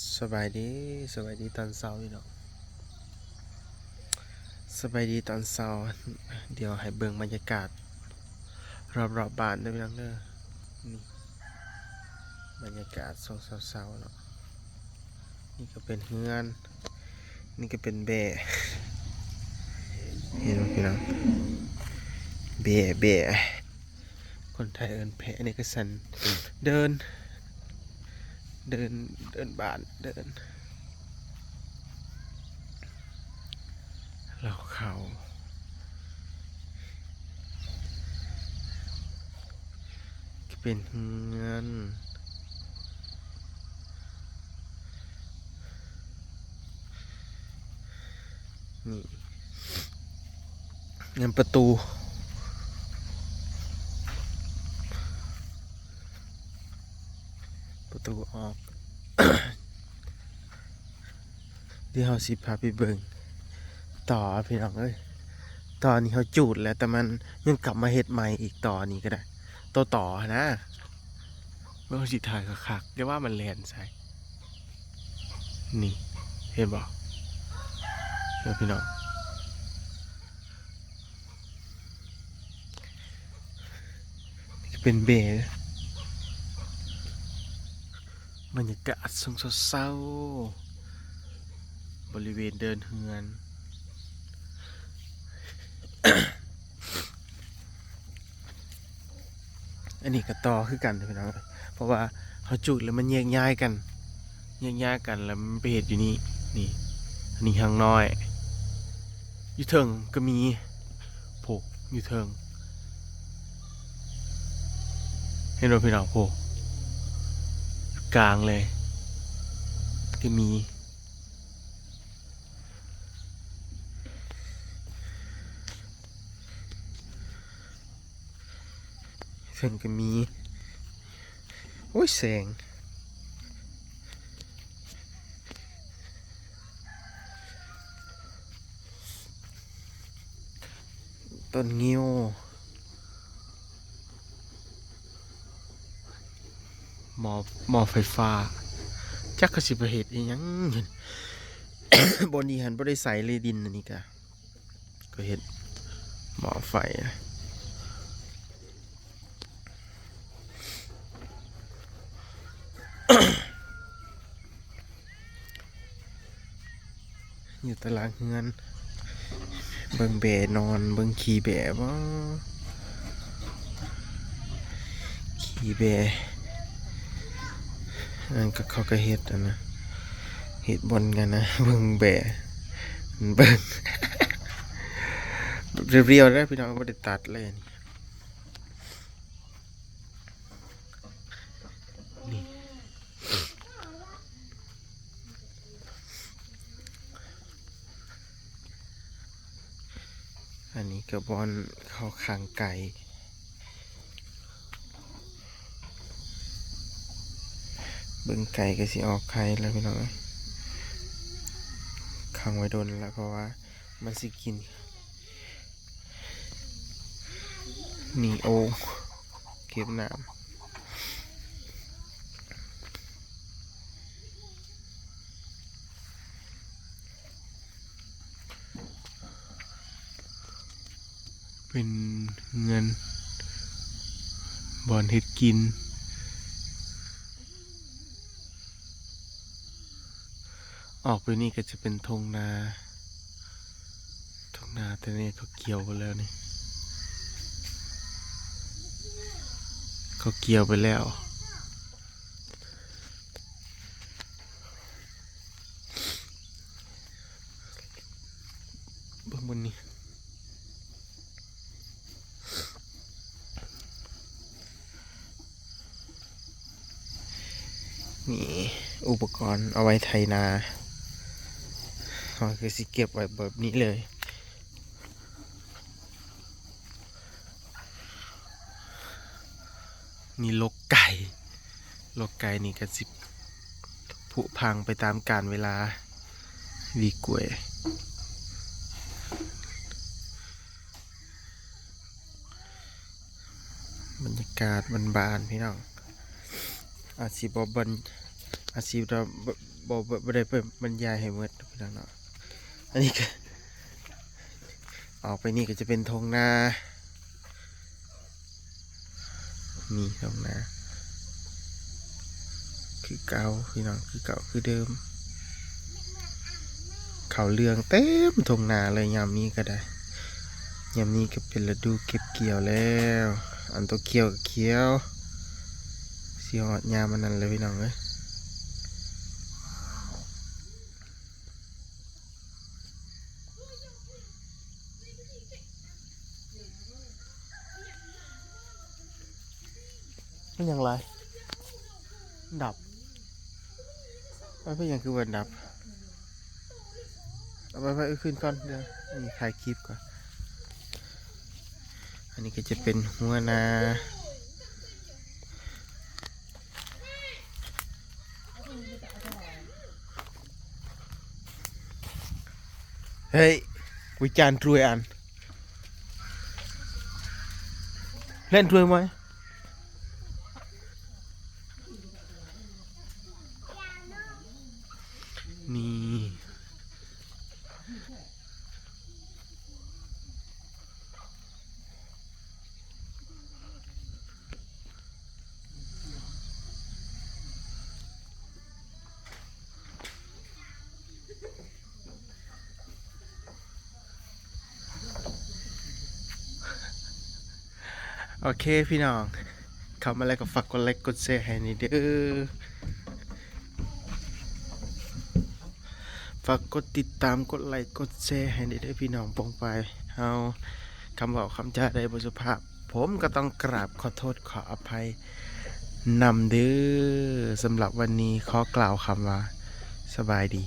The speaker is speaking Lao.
ສະບາຍດີ ສະບາຍດີຕອນເຊົ້າພີ່ນ້ອງ ສະບາຍດີຕອນເຊົ້າ. ດຽວໃຫ້ເບິ່ງບັນຍາກາດລອບໆບ້ານເດີພີ່ນ້ອງເດີ. ນີ້ບັນຍາກາດຊ່ວງເຊົ້າໆເນາະ. ນີ້ກໍເປັນເຮືອນ ນີ້ກໍເປັນແບ້ ເຫັນບໍ່ພີ່ນ້ອງ? ແບ້ ແບ້ ຄົນໄທເອີ້ນແພະ ອັນນີ້ກໍສັນເດີ່ນ ເດີ່ນ ເດີ່ນບ້ານ ເດີ່ນ ເລົ້າເຂົ້າ ເປັນເຮືອນ ນີ້ ງາມປະຕູ ປະຕູອອກ. ດຽວເຮົາຊິພາໄປເບິ່ງຕໍ່ພີ່ນ້ອງເອີຍ. ຕໍ່ນີ້ເຮົາຈູດແລ້ວ ແຕ່ມັນຍັງກັບມາເຮັດໃໝ່ອີກ ຕໍ່ນີ້ກໍໄດ້ ຕໍ່ຕໍ່ຫັ້ນນະ. ເບິ່ງ ເຮົາຊິຖ່າຍຄັກໆ ຢ່າວ່າມັນແລ່ນໃສ່ ນີ້ ເຫັນບໍ່ ເດີພີ່ນ້ອງ? ນີ້ກໍເປັນແບ້ ບັນຍາກາດຊ່ວງເຊົ້າໆ ບໍລິເວນເດີ່ນເຮືອນ. ອັນນີ້ກໍຕໍ່ຄືກັນເດີພີ່ນ້ອງ ເພາະວ່າເຮົາຈູດແລ້ວມັນແຍກຍ້າຍກັນ ແຍກຍ້າຍກັນ ແລ້ວມັນໄປເຮັດຢູ່ນີ້ ນີ້ ອັນນີ້ຮັງນ້ອຍ ຢູ່ເທິງກໍມີ ໂພ ຢູ່ເທິງ ເຫັນບໍ່ພີ່ນ້ອງ? ໂພ ຢູ່ກາງເລີຍກໍມີ. ເທິງກໍມີ ໂອ້ຍ ແສງ ຕົ້ນງິ້ວ ໝໍ້ ໝໍ້ໄຟຟ້າ ຈັກເຂົາຊິໄປເຮັດອີ່ຫຍັງ. ບ່ອນນີ້ຫັ້ນບໍ່ໄດ້ໃສ່ເລີຍ ດິນອັນນີ້ກະ ກໍເຮັດໝໍ້ໄຟ ຢູ່ຕາລາງເຮືອນ ເບິ່ງແບ້ນອນ ເບິ່ງຂີ້ແບ້ບໍ ຂີ້ແບ້. ອັນນັ້ນກໍເຂົາກໍເຮັດອັນນະ ເຮັດບ່ອນກັນນະ ເບິ່ງແບ້ ເບິ່ງ ແບບລຽວໆເດີພີ່ນ້ອງ ບໍ່ໄດ້ຕັດເລີຍ. ນີ້ ອັນນີ້ກໍບ່ອນເຂົາຂັງໄກ່ ເບິ່ງໄກ່ກໍຊິອອກໄຂ່ແລ້ວພີ່ນ້ອງເອີຍ ຂັງໄວ້ດົນແລ້ວ ເພາະວ່າມັນຊິກິນ. ນີ້ ໂອ ເກັບນ້ຳ ເປັນເຮືອນ ບ່ອນເຮັດກິນ. ອອກໄປນີ້ກໍຈະເປັນທົ່ງນາ ທົ່ງນາ ແຕ່ນີ້ເຂົາກ່ຽວໄປແລ້ວນີ້ ເຂົາກ່ຽວໄປແລ້ວ. ເບິ່ງບ່ອນນີ້ ນີ້ອຸປະກອນເອົາໄວ້ໄຖນາ ເຮົາກໍຊິເກັບໄວ້ແບບນີ້ເລີຍ. ນີ້ລົກໄກ່ ລົກໄກ່ນີ້ກໍຊິຜຸພັງໄປຕາມການເວລາ ວີກວຍ. ບັນຍາກາດບ້ານໆ ພີ່ນ້ອງ ອາດຊິບໍ່ບັນ ອາຊີບເນາະ ບໍ່ ບໍ່ ບໍ່ໄດ້ໄປບັນຍາຍໃຫ້ໝົດພີ່ນ້ອງເນາະ. ອັນນີ້ກໍ ອອກໄປນີ້ກໍຈະເປັນທົ່ງນາ ນີ້ທົ່ງນາ ຄືເກົ່າພີ່ນ້ອງ ຄືເກົ່າຄືເດີມ. ເຂົ້າເຫຼືອງເຕັມທົ່ງນາເລີຍ ຍາມນີ້ກໍໄດ້. ຍາມນີ້ກໍເປັນລະດູເກັບກ່ຽວແລ້ວ ອັນໂຕຂຽວກໍຂຽວ ຊິຮອດຍາມອັນນັ້ນແລ້ວພີ່ນ້ອງເອີຍ. ແມ່ນຫຍັງຫຼາຍ? ດັບ. ເອົາ ເປັນຫຍັງຄືວ່າດັບ? ເອົາໄປ ໄປ ເອົາຄືນກ່ອນ ດຽວ ອັນນີ້ຖ່າຍຄລິບກ່ອນ. ອັນນີ້ກໍຈະເປັນຫົວໜ້າ. ເຮີ້ຍ ວິຈານຕຣວຍອັນ ເລ່ນຕຣວຍມວຍ ນີ້. ໂອເຄພີ່ນ້ອງ ເຂົ້າມາແລ້ວກໍຝາກກົດໄລກົດແຊໃຫ້ແດ່ເດີ. ຝາກກົດຕິດຕາມ ກົດໄລກົດແຊໃຫ້ແດ່ເດີພີ່ນ້ອງປ້ອງປາຍເຮົາ. ຄຳເວົ້າຄຳຈາໃດບໍ່ສຸພາບ ຜົມກໍຕ້ອງກາບຂໍໂທດຂໍອະໄພນຳເດີ. ສຳລັບວັນນີ້ຂໍກ່າວຄຳວ່າ ສະບາຍດີ.